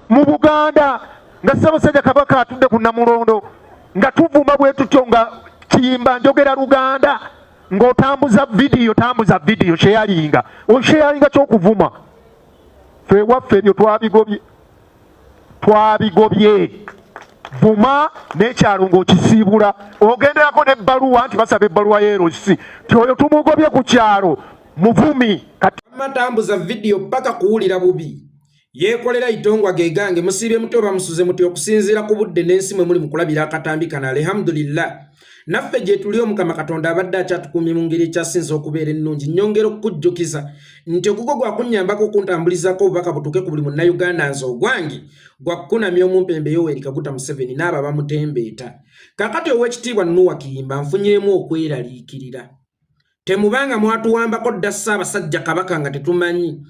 Mu Buganda nga Ssaabasajja Kabaka atudde ku Namulondo, nga tuvuma bwe tutyo, nga Kiyimba njogera Luganda, ng'otambuza vidiyo, tambuza vidiyo, sharinga, osharinga kyokuvuma. Ffe ewaffe ebyo twabigobye, twabigobye. Vuma n'ekyalo ng'okisiibula, ogenderako n'ebbaluwa nti basaba ebbaluwa y'erosi ti oyo tumugobye ku kyalo, muvumi. Kati Matambuza vidiyo paka kuwulira bubi. Yeekolera itongwa ge gange. Musiibye muti oba musuze muti okusinziira ku budde n'ensi mwe muli mu kulabira akatambi kano? Alhamdulillah, naffe gye tuli, Omukama Katonda abadde akyatukuumye mu ngeri ekyasinze okubeera ennungi. Nnyongera okukujjukiza nti ogugo gwakunnyambako okuntambulizaako obubaka butuuke ku buli Munnayuganda. Nze ogwange gwakkunamya omumpembe Yoweri Kaguta Museveni n'abo abamutembeeta. Kaakati Oweekitiibwa Nuwa Kiyimba, nfunyeemu okweraliikirira. Temubanga mwatuwambako dda Ssaabasajja Kabaka nga tetumanyi.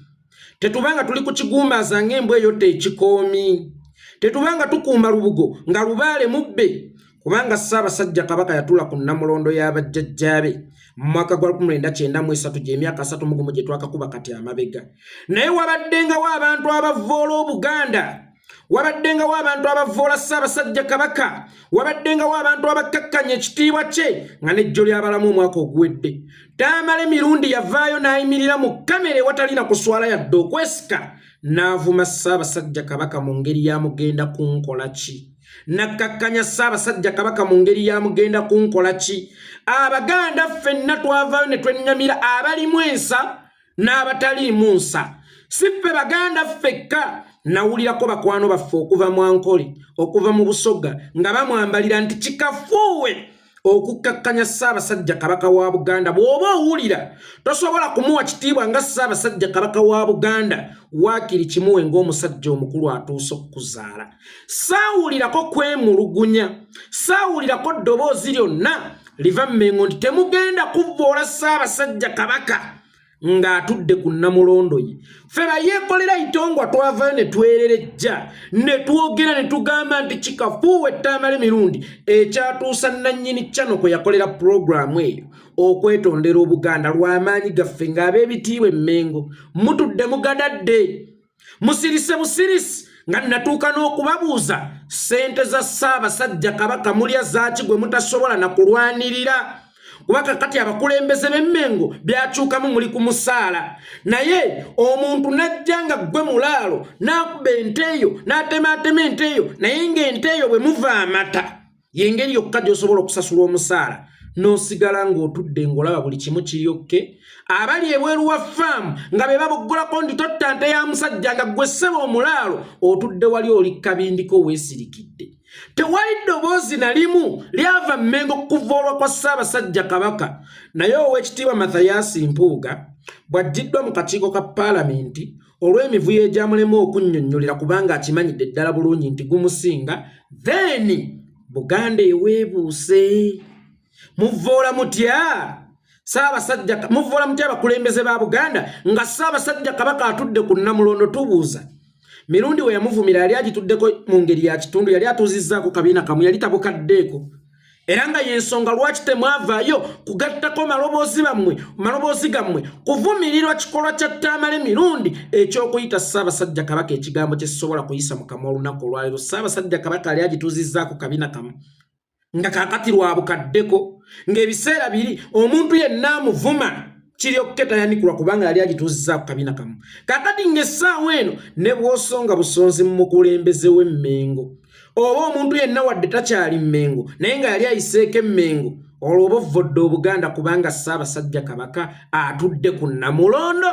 Tetubanga tuli ku kigumbaaza ng'embwa eyotta ekikoomi. Tetubanga tukuuma lubugo nga lubaale mubbe, kubanga Ssaabasajja Kabaka yatuula ku nnamulondo y'abajjajjaabe mu mwaka gwa 1993, gy'emyaka 31 gye twakakuba kati amabega. Naye wabaddengawo abantu abavvoola Obuganda, wabaddengawo abantu abavvoola Ssaabasajja Kabaka, wabaddengawo abantu abakkakkanya ekitiibwa kye, nga n'ejjo ly'abalamu omwaka oguwedde Tamale Mirundi yavaayo n'ayimirira mu kamera ewatali na kuswala yadde okwesika, n'avuma Ssaabasajja Kabaka mu ngeri ya mugenda kunkola ki, nakkakkanya Ssaabasajja Kabaka mu ngeri ya mugenda kunkola ki. Abaganda ffenna twavaayo ne twennyamira, abalimu ensa n'abataliimu nsa. Si ffe Baganda ffekka, nawulirako bakwano baffe okuva mu Ankole, okuva mu Busoga, nga bamwambalira nti kikafuuwe okukkakkanya Ssaabasajja Kabaka wa Buganda. Bw'oba owulira tosobola kumuwa kitiibwa nga Ssaabasajja Kabaka wa Buganda, waakiri kimuwe ng'omusajja omukulu atuuse okukuzaala. Saawulirako kwemulugunya, saawulirako ddoboozi lyonna liva Mmengo nti temugenda kuvvoola Ssaabasajja Kabaka ng'atudde ku nnamulondo ye. Ffe bayeekolera itongwa twavayo ne twererejja ne twogera ne tugamba nti kikafuuwe Tamale Mirundi ekyatuusa nnannyini channel kwe yakolera pulogulaamu eyo okwetondera Obuganda lw'amaanyi gaffe ng'ab'ebitiibwa Emmengo mutudde mugadadde, musirise busirisi, nga natuuka n'okubabuuza ssente za Ssaabasajja Kabaka mulya zaaki gwe mutasobola na kulwanirira? Kuba kakati abakulembeze b'Emmengo byakyukamu, muli ku musaala, naye omuntu n'ajja nga ggwe mulaalo n'akuba ente eyo, n'atemaatema ente eyo, naye ng'ente eyo bwe muva amata yengeri yokka gy'osobola okusasula omusaala, n'osigala ng'otudde ng'olaba buli kimu kiryokke. Abali ebweru wa faamu nga be baboggolako nti totta nte ya musajja, nga ggwe ssebo omulaalo otudde wali oli kabindiko weesirikidde. Tewali ddoboozi na limu lyava Mmengo kuvoolwa kwa Ssaabasajja Kabaka. Naye Oweekitiibwa Mathayasi Mpuuga bw'aggiddwa mu kakiiko ka Paalamenti olw'emivuyo egyamulema okunnyonnyolera, kubanga akimanyidde ddala bulungi nti gumusinga, then Buganda eweebuuse. Muvoola mutya Ssaabasajja? Muvoola mutya abakulembeze ba Buganda nga Ssaabasajja Kabaka atudde ku nnamulondo? Tubuuza, Mirundi we yamuvumira yali agituddeko mu ngeri ya kitundu, yali atuuzizzaako kabiina kamu, yali tabukaddeeko, era nga yensonga lwaki temwavaayo kugattako maloboozi bammwe, maloboozi gammwe kuvumirirwa kikolwa kya Tamale Mirundi ekyokuyita Ssaabasajja Kabaka ekigambo kyesobola kuyisa mu kamwa olunaku olwaleero. Ssaabasajja Kabaka yali agituuzizzaako kabina kamu, nga kakati lwabukaddeko, ng'ebiseera biri omuntu yenna amuvuma kiryokke tayanikulwa, kubanga yali agituuzizzaako kabina kamu. Kakati ng'essaawa eno ne bw'osonga busonzi mu mukulembeze w'Emmengo oba omuntu yenna, wadde takyali Mmengo naye nga yali ayiseeko Emmengo, olwo oba ovvodde Obuganda, kubanga Ssaabasajja Kabaka atudde ku nnamulondo.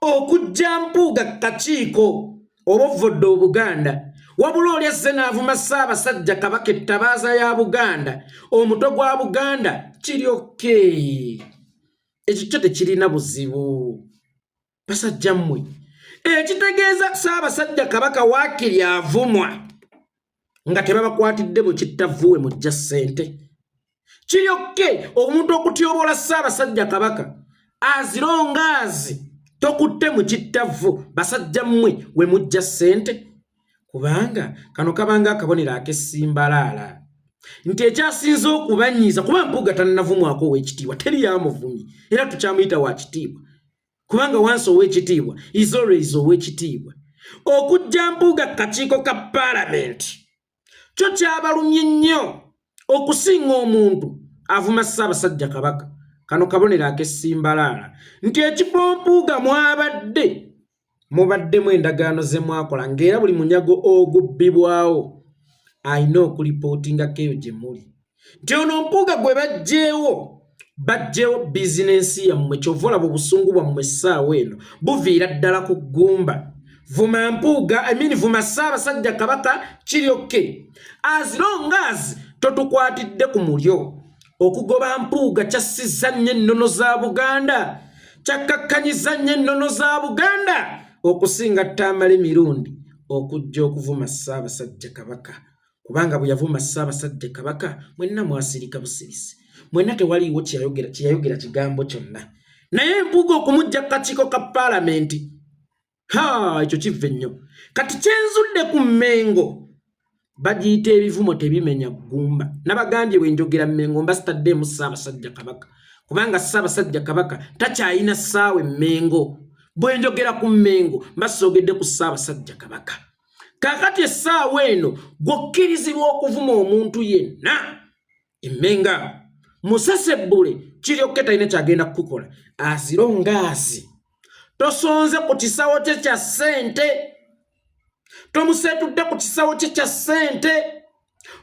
Okujja Mpuuga kakiiko, oba ovvodde Obuganda. Wabula oli azze n'avuma Ssaabasajja Kabaka, ettabaaza ya Buganda, omutwe gwa Buganda, kiryokke ekyo kyo tekirina buzibu. Basajja mmwe, ekitegeeza Ssaabasajja Kabaka waakiri avumwa nga tebabakwatidde mu kittavuwe mujja ssente. Kiryokke omuntu okutyoboola Ssaabasajja Kabaka azirongaazi tokutte mu kittavu. Basajja mmwe, we mujja ssente, kubanga kano kabanga akabonero ak'essimbalaala nti ekyasinze okubanyiiza, kuba Mpuuga tannavumwako ow'ekitiibwa, teri yamuvumye, era tukyamuyita wa kitiibwa, kubanga wansi ow'ekitiibwa is always ow'ekitiibwa. Okujja Mpuuga kakiiko ka paalamenti kyo kyabalumye nnyo okusinga omuntu avuma Ssaabasajja Kabaka. Kano kabonero ak'essimbalaala nti ekifo Mpuuga mwabadde mubaddemu endagaano ze mwakola, ng'era buli munyago ogubbibwawo alina okulipootingako eyo gye muli nti ono Mpuuga gwe baggyeewo, baggyewo bizinensi yammwe. Kyova olaba obusungu bwammwe essaawa eno buviira ddala ku ggumba. Vuma Mpuuga, I mean, vuma Ssaabasajja Kabaka, kiri okay as long as totukwatidde ku mulyo. Okugoba Mpuuga kyassizza nnyo ennono za Buganda, kyakkakkanyiza nnyo ennono za Buganda okusinga Tamale Mirundi okujja okuvuma Ssaabasajja Kabaka, kubanga bwe yavuma Ssaabasajja Kabaka mwenna mwasirika busirisi, mwenna tewaliiwo kyeyayogera kyeyayogera kigambo kyonna. Naye Mpuuga okumujja ku kakiiko ka paalamenti, ha, ekyo kiva ennyo. Kati kyenzudde ku Mmengo bagiyita ebivumo tebimenya ggumba. Nabagambye bwe njogera Mmengo mba sitaddeemu Ssaabasajja Kabaka, kubanga Ssaabasajja Kabaka takyayina ssaawa Emmengo. Bwe njogera ku Mmengo mba soogedde ku Ssaabasajja Kabaka. Kaakati essaawa eno gw'okkirizibwa okuvuma omuntu yenna Emmenga, musesebbule, kiryokke talina kyagenda kukukola as long as tosonze ku kisawo kye kya ssente, tomuseetudde ku kisawo kye kya ssente.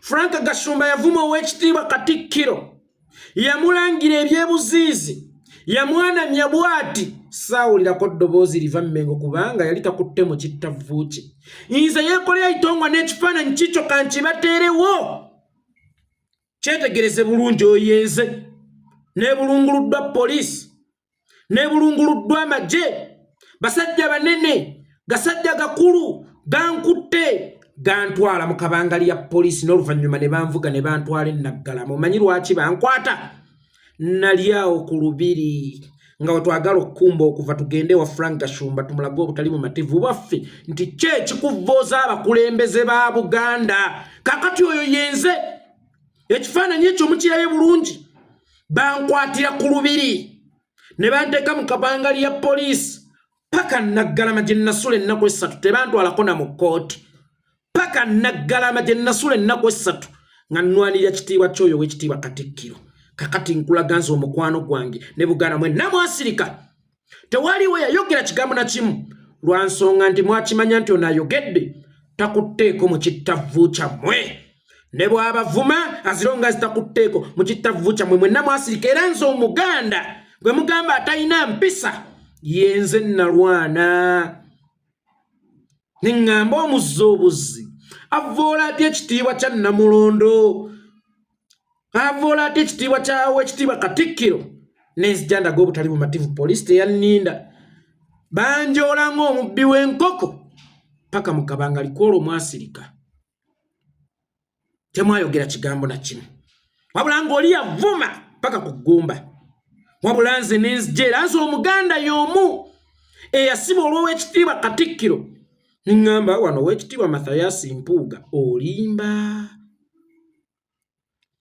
Frank Gashumba yavuma Owekitiibwa Katikkiro, yamulangira ebyebuziizi, yamwanamya bw'ati. Saawulirako ddoboozi liva Mmengo kubanga yali takutte mu kittavu kye. Nze Yeekolera Itongwa n'ekifaananyi kikyo kankibateerewo, kyetegereze bulungi. Oyenze nebulunguluddwa poliisi, nebulunguluddwa amagye, basajja banene, gasajja gakulu gankutte, gantwala mu kabangali ya poliisi, n'oluvannyuma ne banvuga ne bantwala Enaggalama. Omanyi lwaki bankwata? Nali awo ku lubiri nga wetwagala okukumba okuva tugende wa Frank Gashumba tumulage obutali mumativu bwaffe nti ki ekikuvooza abakulembeze ba Buganda. Kakati oyo yenze, ekifaananyi ekyo mukirabe bulungi. Bankwatira ku lubiri ne banteeka mu kabangali ya poliisi paka Naggalama gye nasula ennaku 3. Tebantwalako na mu kkooti paka Naggalama gye nasula ennaku 3 nga nnwanirira kitiibwa ky'oyo ow'ekitiibwa Katikkiro. Kakati nkulaga nze omukwano gwange ne Buganda, mwenna mwasirika, tewaliwo yayogera kigambo na kimu, lwa nsonga nti mwakimanya nti ono ayogedde takutteeko mu kittavu kyammwe. Ne bw'abavuma, as long as takutteeko mu kittavu kyammwe, mwenna mwasirika. Era nze Omuganda gwe mugamba atalina mpisa yenze nalwana neŋŋamba omuzza obuzzi avoola atya ekitiibwa kya Namulondo, avoola atya ekitiibwa kyawe ekitiibwa Katikkiro? Nenzija ndaga obutali bumativu. Poliisi teyanninda, banjoola ng'omubbi w'enkoko paka mu kabangali. Kwolwo mwasirika, temwayogera kigambo na kimu, wabula ng'oli yavuma paka ku ggumba. Wabula nze nenzija, era nze Omuganda y'omu eyasiba olw'owekitiibwa Katikkiro, niŋŋamba wano Owekitiibwa Mathayasi Mpuuga olimba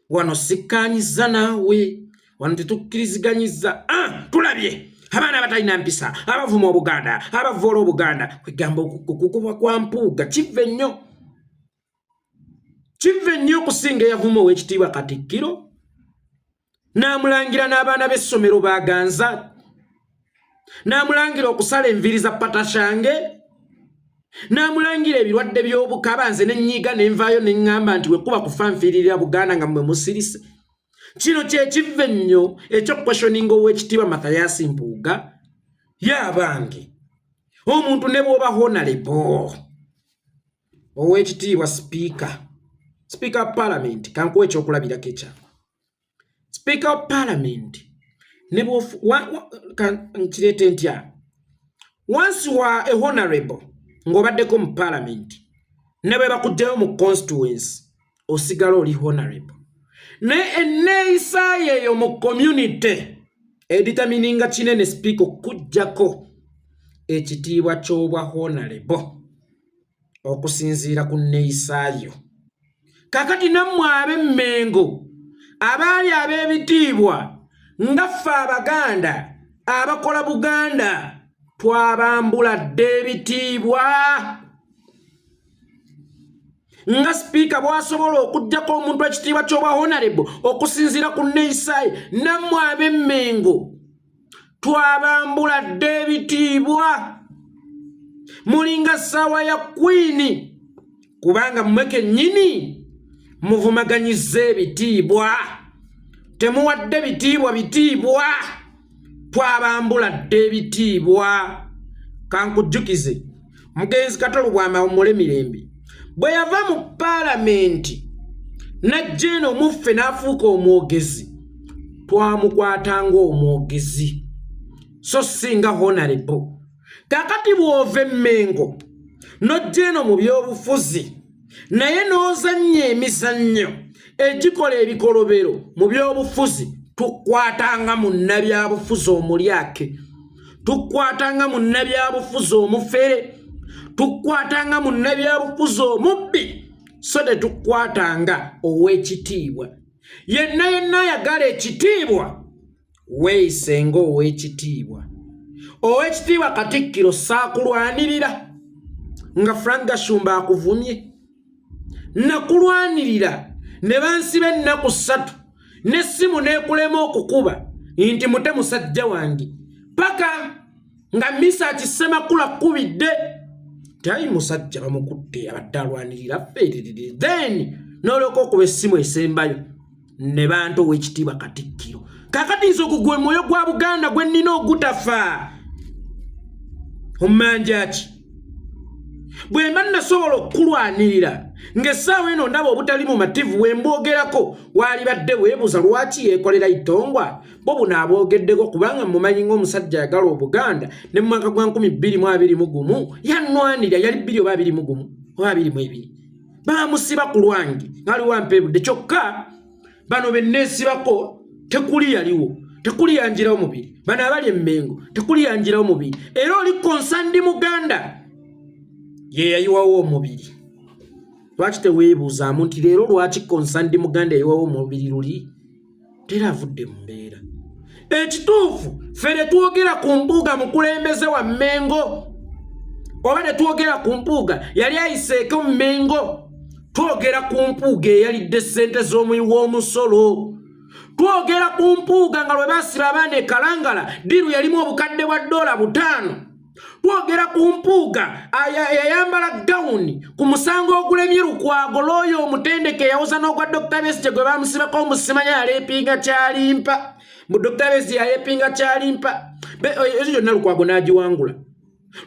wano, sikkaanyiza naawe wano, tetukkiriziganyizza. Ah, tulabye abaana abatalina mpisa abavuma Obuganda, abavoola Obuganda. Kwegamba okukubwa kwa Mpuuga kiva ennyo, kiva ennyo okusinga eyavuma Owekitiibwa Katikkiro n'amulangira n'abaana b'essomero baganza, n'amulangira okusala enviiri za patashange, n'amulangira ebirwadde by'obukaba. Nze nenyiiga nenvaayo neŋŋamba nti wekuba kufa nfiiririra Buganda nga mmwe musirise. Kino kyekiva ennyo ekyokuquestioninga Owekitiibwa Mathayasi Mpuuga. Yabange omuntu ne bw'oba honorable, Owekitiibwa Sipiika, Sipiika wa Paalamenti, kankuwa ekyokulabirako ekyangu. Sipiika wa Paalamenti ne nkireete ntya? Once wa a honorable ng'obaddeko mu Paalamenti, ne bwe bakugjayo mu constituency osigala oli honorable, naye enneeyisa yeeyo mu community edetermininga kinene sipiika okuggyako ekitiibwa ky'obwa honorable okusinziira ku nneeyisaayo. Kakati nammwe ab'Emmengo abaali ab'ebitiibwa nga ffe Abaganda abakola Buganda. Twabambula dda ebitiibwa nga sipiika bw'asobola okuggyako omuntu ekitiibwa ky'obwa honorable okusinziira ku nneeyisaaye. Nammwe ab'Emmengo twabambula dda ebitiibwa, mulinga ssaawa ya kwini, kubanga mmwe kennyini muvumaganyizza ebitiibwa, temuwadde bitiibwa bitiibwa. Twabambula dda ebitiibwa. Kankujjukize, omugenzi Kato Lubwama awummule mirembe, bwe yava mu paalamenti n'ajja eno muffe n'afuuka omwogezi, twamukwata ng'omwogezi so si nga honorable. Kakati bw'ova Emmengo n'ojja eno mu byobufuzi naye n'ozannya emizannyo egikola ebikolobero mu byobufuzi, tukwatanga munnabyabufuzi omulyake, tukwatanga munnabyabufuzi omufere, tukwatanga munnabyabufuzi omubbi, so tetukwatanga ow'ekitiibwa. Yenna yenna ayagala ekitiibwa, weeyise ng'ow'ekitiibwa. Ow'ekitiibwa Katikkiro, saakulwanirira nga Frank Gashumba akuvumye, nakulwanirira ne bansiba ennaku 3 n'essimu n'ekulema okukuba nti mute musajja wange, paka nga Misa Kisemakula kkubidde tayi musajja bamukutte abadde alwanirira ffe, then n'olyoka okuba essimu esembayo ne bantu. Ow'ekitiibwa Katikkiro, kakati nze ogwo gwe mwoyo gwa Buganda gwe nnina ogutafa. Ommanja ki? Bwe mba nasobola okukulwanirira ng'essaawa eno ndaba obutali mumativu bwe mbwogerako, waalibadde weebuuza lwaki yeekolera Itongwa bo buno abwogeddeko, kubanga mumanyi ng'omusajja ayagala Obuganda. Ne mu mwaka gwa 2021 yannwanira, yali bbiri oba 21 oba 22, baamusiba ku lwange ngaaliwo ampeebudde. Kyokka bano be neesibako tekuli yaliwo, tekuli yanjirawo mubiri. Bano abali Emmengo tekuli yanjirawo mubiri, era oli concerned Muganda ye yayiwawo omubiri. Lwaki teweebuuzaamu nti leero lwaki concerned Muganda yayiwawo omubiri luli tera avudde mu mbeera? Ekituufu, ffe tetwogera ku Mpuuga mukulembeze wa Mmengo, oba tetwogera ku Mpuuga yali ayiseeko Mmengo. Twogera ku Mpuuga eyalidde ssente z'omuyi w'omusolo. Twogera ku Mpuuga nga lwe baasiba abaana e Kalangala, deal yalimu obukadde bwa $5. Twogera ku Mpuuga yayambala gawuni ku musango ogulemye Lukwago, looyo omutendeke eyawoza n'ogwa Dr Besigye gwe bamusibako omusimanya yaleepinga kyalimpa mu Dr Besigye yaleepinga kyalimpa ekyo kyonna, Lukwago n'agiwangula.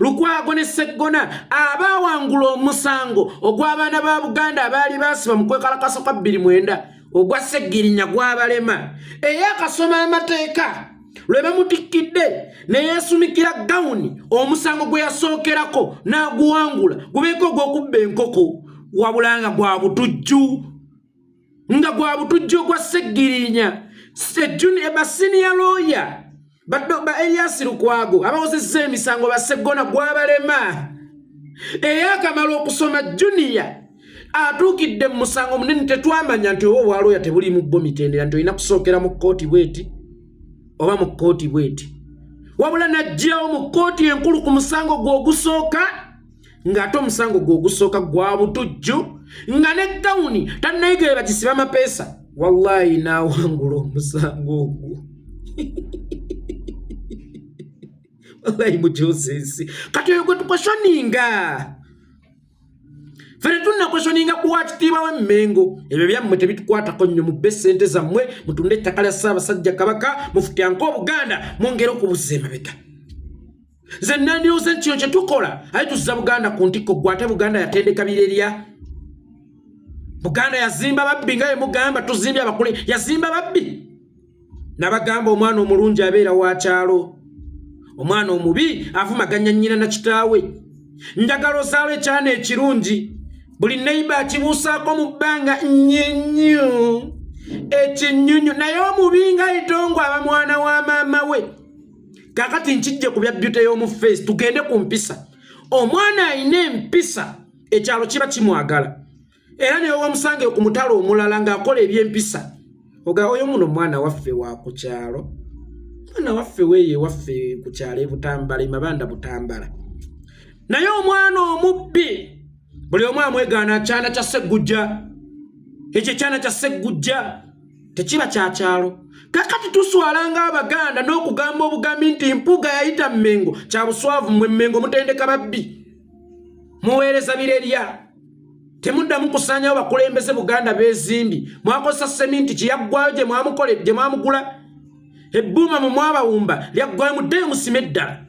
Lukwago ne Seggona abaawangula omusango ogw'abaana ba Buganda abaali baasiba mu kwekalakasa kwa 29, ogwa Seggirinya gwabalema. Eyakasoma amateeka lwe bamutikkidde ne yeesumikira gawuni, omusango gwe yasookerako n'aguwangula gubeeko ogw'okubba enkoko, wabula nga gwa butujju, nga gwa butujju ogwa Seggirinya. Ba senior lawyer ba Erias Lukwago abawozezza emisango, Baseggona gwabalema. Eyakamala okusoma junior atuukidde mu musango munene. Tetwamanya nti oba obwalooya tebuli mu bbo mitendera, nti olina kusookera mu kkooti bweti oba mu kkooti bweti, wabula najjirawo mu kkooti enkulu ku musango gwe ogusooka, ng'ate omusango gwe ogusooka gwa butujju, nga ne gawuni tannayiga bagisiba amapeesa. Wallahi n'awangula omusango ogwo. Wallahi mukyusa ensi. Kati oyo gwe tuquestioninga, ffe tetunnaquestioninga kuwa kitiibwa w'Emmengo. Ebyo byammwe tebitukwatako nnyo. Mubbe sente zammwe, mutunde ettaka lya Ssaabasajja Kabaka, mufutyanke Obuganda, mwongere okubuzza emabega. Nze nandirowooza nti kino kye tukola aye tuzza Buganda ku ntikko. Gwe ate Buganda yatendeka birerya, Buganda yazimba babbi, nga yemugamba tuzimbye abakule, yazimba babbi. Nabagamba omwana omulungi abeera wa kyalo, omwana omubi avumaganya nnyina na kitaawe. Njagala ozaala ekyana ekirungi, buli neighbour akibuusaako mu bbanga nnyinyu ekinyunyu, naye omubi nga Itongwa aba mwana wa maama we. Kakati nkijje ku bya beauty y'omu face, tugende ku mpisa. Omwana alina empisa, ekyalo kiba kimwagala, era naye wamusange ku mutalo omulala ng'akola ebyempisa, oga oyo muno mwana waffe wa ku kyalo. Mwana waffe weeye waffe ku kyalo e Butambala, e Mabanda Butambala. Naye omwana omubbi buli omu amwegaana kyana kya Sseggujja. Ekyo ekyana kya Sseggujja tekiba kya kyalo. Kakati tuswala ng'Abaganda n'okugamba obugambi nti Mpuuga yayita Mmengo kya buswavu. Mmwe Mmengo mutendeka babbi, muweereza birerya, temuddamu kusaanyawo bakulembeze Buganda beezimbi. Mwakozesa seminti kiyaggwayo gye mwamukole gye mwamugula, ebbuuma mwe mwabawumba lyaggwayo, muddeyo musime eddala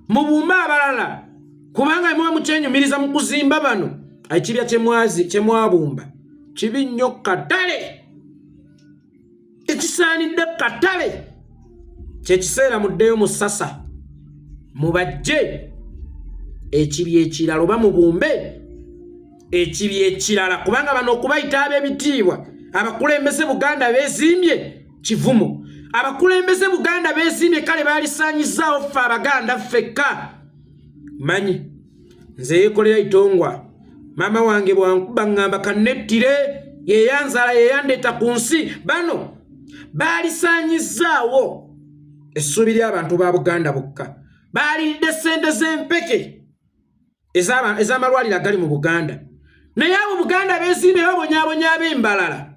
mubumbe abalala, kubanga muba mukyenyumiriza mu kuzimba bano. Ekibya kye mwabumba kibi nnyo katale, tekisaanidde katale. Kyekiseera muddeyo mu ssasa mubajje ekibya ekirala oba mubumbe ekibya ekirala, kubanga bano okubayita ab'ebitiibwa abakulembeze Buganda beezimbye kivumo. Abakulembeze Buganda beezimbye kale baalisaanyizaawo ffe Abaganda ffekka. Manyi nze yeekolera itongwa, maama wange bwankuba ŋŋamba kannettire, yeyanzala yeyandeeta ku nsi. Bano baalisaanyizaawo essuubi ly'abantu ba Buganda bokka. Baaliridde ssente z'empeke ez'amalwaliro agali mu Buganda, naye abo Buganda beesimbye babonyaabonya ab'embalala.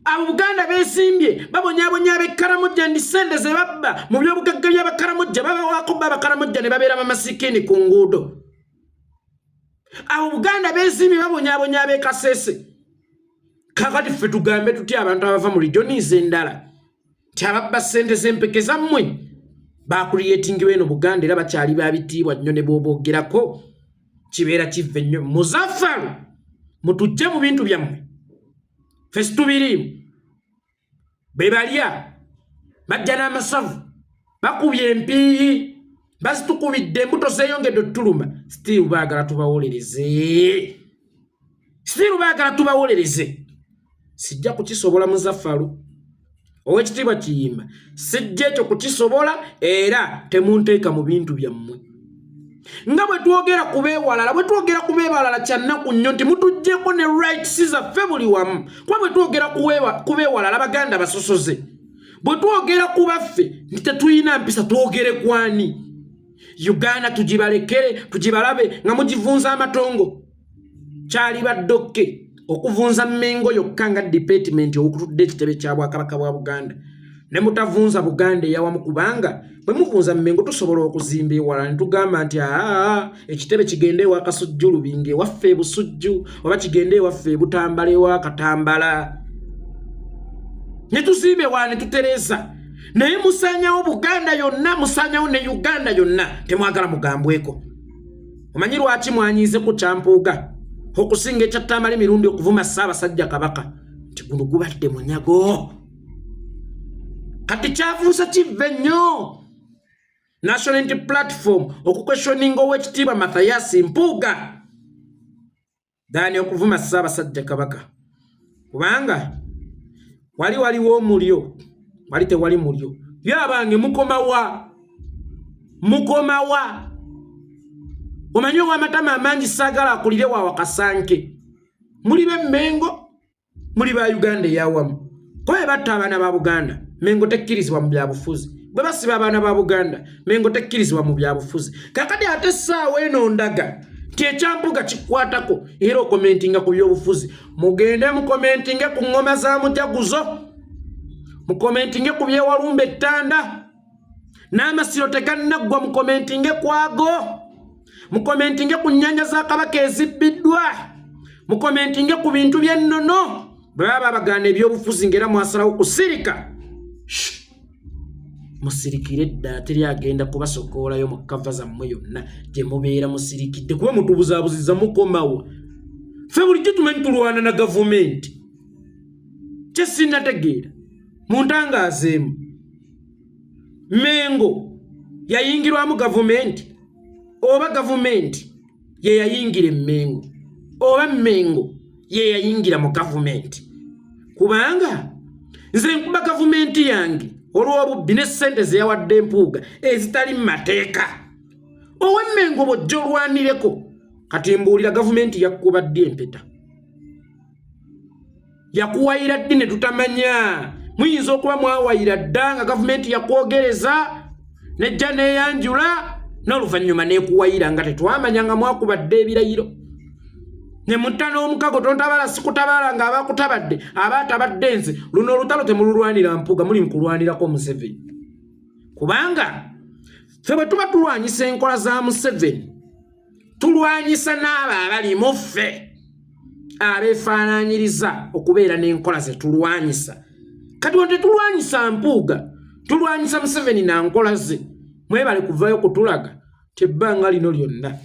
Abo Buganda beesimbye babonyaabonya ab'Ekkaramujja, ndi ssente ze babba mu byobugagga by'Abakaramujja babawaako bba Abakaramujja ne babeera bamasikiini ku nguudo. Abo Buganda beesimbye babonyaabonya ab'e Kasese. Kakati ffe tugambe tutya abantu abava mu regions endala nti ababba ssente z'empeke zammwe bakuliyetingiwa eno Buganda era bakyali babitiibwa nnyo ne bw'oboogerako kibeera kivve nnyo. Muzaffaru, mutujje mu bintu byammwe, ffe situbiriimu. Be balya bajja n'amasavu, bakubye empiiyi, bazitukubidde, embuto zeeyongedde otuluma, still baagala tubawolereze, still baagala tubawolereze. Sijja kukisobola. Muzaffaru, Owekitiibwa Kiyimba, sijja ekyo kukisobola, era temunteeka mu bintu byammwe. Nga bwe twogera ku beewalala, bwe twogera ku beewalala, kyannaku nnyo nti mutuggyeko ne rights zaffe buli wamu, kuba bwe twogera ku beewalala Baganda basosoze, bwe twogera ku baffe nti tetulina mpisa, twogere kwani? Uganda tugibalekere, tugibalabe nga mugivunza amatongo. Kyali baddokke okuvunza Mmengo yokka nga department okutudde ekitebe kya Bwakabaka bwa Buganda, ne mutavunza Buganda eyawamu, kubanga bwe muvunza Mmengo tusobola okuzimba ewala ne tugamba nti aa ekitebe kigende ewa Kasujju Lubinga ewaffe e Busujju, oba kigende ewaffe e Butambala ewa Katambala, ne tuzimba ewala ne tutereeza. Naye musaanyawo Buganda yonna, musaanyawo ne Uganda yonna, temwagala mugambweko. Omanyi lwaki mwanyiize ku kyampuuga okusinga ekyattamala emirundi okuvuma Ssaabasajja Kabaka nti guno gubadde munyago? Kati kyafuusa kivve nnyo National Unity Platform okuquestioninga Owekitiibwa Mathayasi Mpuuga daani okuvuma Ssaabasajja Kabaka, kubanga wali waliwo omulyo, wali tewali mulyo. Byabange mukomawa, mukomawa. Omanyi ow'amatama amangi saagala akulire wawakasanke. Muli b'Emmengo, muli ba Uganda eyawamu, kuba bwe batta abaana ba Buganda, Mengo tekkirizibwa mu byabufuzi. Bwe basiba abaana ba Buganda, Mengo tekkirizibwa mu byabufuzi. Kakati ate essaawa eno ndaga nti ekyampuga kikwatako era okomentinga ku byobufuzi. Mugende mukomentinge ku ŋŋoma za mujaguzo, mukomentinge ku byewalumba ettanda n'amasiro tegannaggwa, mukomentinge kwago, mukomentinge ku nnyanja za Kabaka ezibbiddwa, mukomentinge ku bintu by'ennono. Bwe baba babagaana ebyobufuzi ng'era mwasalawo kusirika, musirikire ddala, teri agenda kubasokoolayo mu kava zammwe yonna gye mubeera musirikidde, kuba mutubuzaabuziza. Mukomawa? Ffe bulijjo tumanyi tulwana na gavumenti. Kye sinnategeera, muntangaazeemu, Mengo yayingirwamu gavumenti oba gavumenti ye yayingira Emmengo, oba Mengo ye yayingira mu gavumenti? Kubanga nze nkuba gavumenti yange olw'obubbi ne ssente ze yawadde Empuuga ezitali mu mateeka. Ow'Emmengo bw'ojja olwanireko, kati mbuulira, gavumenti yakkuba ddi empeta? Yakuwayira ddi ne tutamanya? Muyinza okuba mwawayira dda nga gavumenti yakwogereza nejja neyanjula n'oluvannyuma nekuwayira nga tetwamanya nga mwakubadde ebirayiro ne mutta n'omukago. Tontabala sikutabala nga abakutabadde aba atabadde nze. Luno olutalo temululwanira Mpuuga, muli mukulwanirako Museveni, kubanga ffe bwe tuba tulwanyisa enkola za Museveni, tulwanyisa n'abo abali mu ffe abeefaanaanyiriza okubeera n'enkola ze tulwanyisa. Kati wano tetulwanyisa Mpuuga, tulwanyisa Museveni na nkola ze. Mwebale kuvayo kutulaga ti ebbanga lino lyonna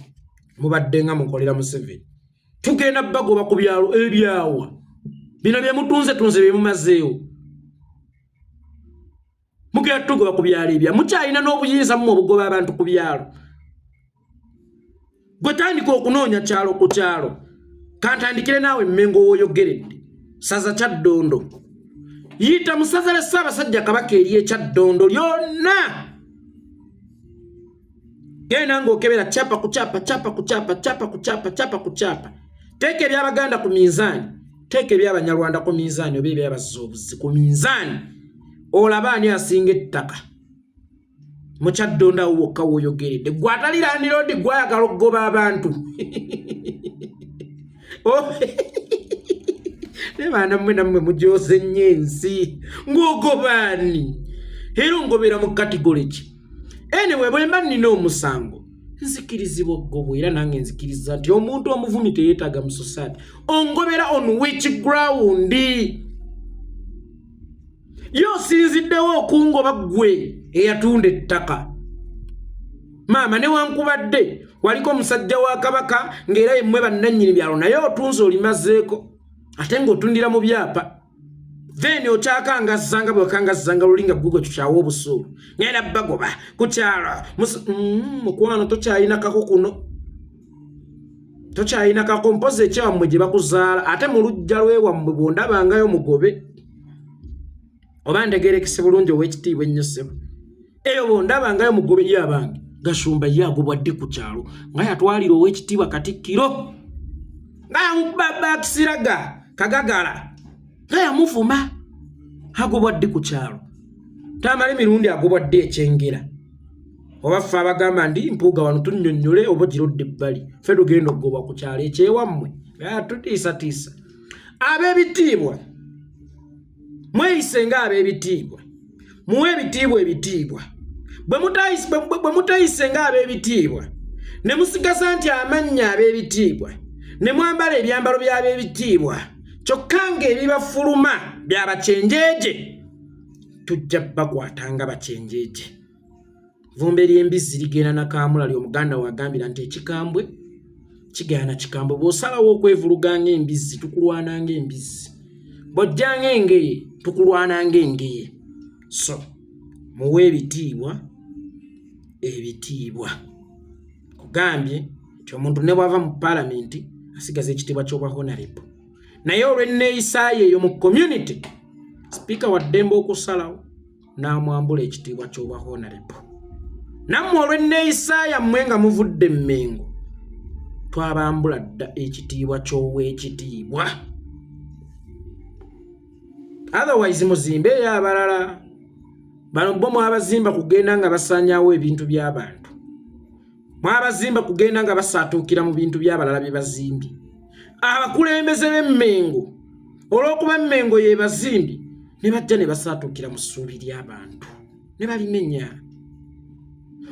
mubadde nga mukolera Museveni. Tugenda bagoba ku byalo ebyawa bino bye mutunze tunze bye mumazeewo. Mugenda tugoba ku byalo ebya mukyalina n'obuyinza mmwe obugoba abantu ku byalo. Gwe tandika okunoonya kyalo ku kyalo. Kantandikire naawe Mmengo w'oyogeredde, saza Kyaddondo. Yita mu ssaza lya Ssaabasajja Kabaka ery'Ekyaddondo lyonna, genda ng'okebera kyapa ku kyapa, kyapa ku kyapa, kyapa ku kyapa, kyapa ku kyapa. Teeka eby'Abaganda ku minzaani, teeka eby'Abanyarwanda ku minzaani oba eby'Abazoobuzi ku minzaani, olaba ani asinga ettaka mu Kyaddondo awo wokka w'oyogeredde. Gwe atali landiroodi, gwayagala okugoba abantu. Oh, ne baana mmwe, nammwe mujooze nnyo ensi. Ng'ogobaani era ongobera mu category ki? Anyway, bwe mba nnina omusango nzikirizibwa okugobwa, era nange nzikiriza nti omuntu omuvumi teyeetaaga mu society. Ongobera on which ground? Ye osinziddewo okungoba ggwe eyatunda ettaka, maama, newankubadde waliko omusajja wa Kabaka ng'era yemmwe bannannyini byalo, naye otunze olimazeeko ate ng'otundira mu byapa, then okyakangazzanga bwekangazanga luli nga gwe tukyawa obusuulu. Ngenda bagoba ku kyalo. Mukwano, tokyalina kako kuno, tokyalina kako. Mpozi ekyawammwe gye bakuzaala ate mu luggya lwewammwe bwondabangayo mugobe, oba ndegerekese bulungi ow'ekitiibwa ennyo ssebo. Eyo bwondabangayo mugobe. Ye abange, Gashumba ye agobwa ddi ku kyalo nga yatwalira ow'ekitiibwa Katikkiro, nga yamukuba bakisiraga kagagala, nga yamuvuma? Agobwa ddi ku kyalo? Tamala emirundi agobwa ddi ekyengera? Oba ffe abagamba ndi Mpuuga wano tunnyonnyole oba girudde ebbali, ffe tugenda okugobwa ku kyalo ekyewammwe? Tutiisatiisa ab'ebitiibwa. Mweyise nga ab'ebitiibwa, muwe ebitiibwa ebitiibwa. Bwe mutayise nga ab'ebitiibwa ne musigaza nti amannya ab'ebitiibwa ne mwambala ebyambalo by'ab'ebitiibwa, kyokka ng'ebibafuluma byabakyenjeeje, tujja bakwatanga bakyenjeeje. Vumbe ly'embizzi ligenda na kaamulali. Omuganda wagambira nti ekikambwe kigenda na kikambwe. Bw'osalawo okwevuluga ng'embizzi, tukulwana ng'embizzi. Bw'ojja ng'engeye, tukulwana ng'engeye. So muwe ebitiibwa ebitiibwa. Kugambye nti omuntu ne bw'ava mu paalamenti asigaza ekitiibwa ky'obwa honorable, naye olw'enneeyisaayo eyo mu community, sipiika wa ddembe okusalawo n'amwambula ekitiibwa ky'obwa honorable. Nammwe olw'enneeyisa yammwe nga muvudde Mmengo, twabambula dda ekitiibwa ky'ow'ekitiibwa. Otherwise muzimbe eyo abalala. Bano bo mwabazimba kugenda nga basaanyaawo ebintu by'abantu, mwabazimba kugenda nga basaatuukira mu bintu by'abalala bye bazimbye. Abakulembeze b'Emmengo, olw'okuba Mmengo yebazimbye, ne bajja ne basaatuukira mu ssuubi ly'abantu ne balimenya.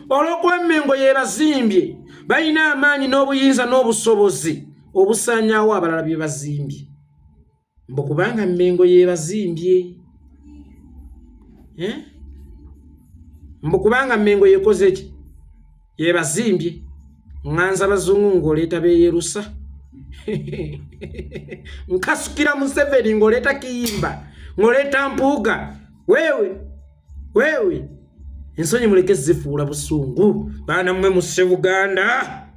Olw'okuba Mmengo yebazimbye, balina amaanyi n'obuyinza n'obusobozi obusaanyaawo abalala bye bazimbye, mbu kubanga Mmengo yebazimbye, eh? Mbu kubanga Mmengo yekoze ki, yebazimbye. Ŋŋanza bazungu ng'oleeta beeyerusa, nkasukira Museveni ng'oleeta Kiyimba, ng'oleeta Mpuuga. Weewe weewe, ensonyi muleke zifuula busungu. Baana mmwe musse Buganda.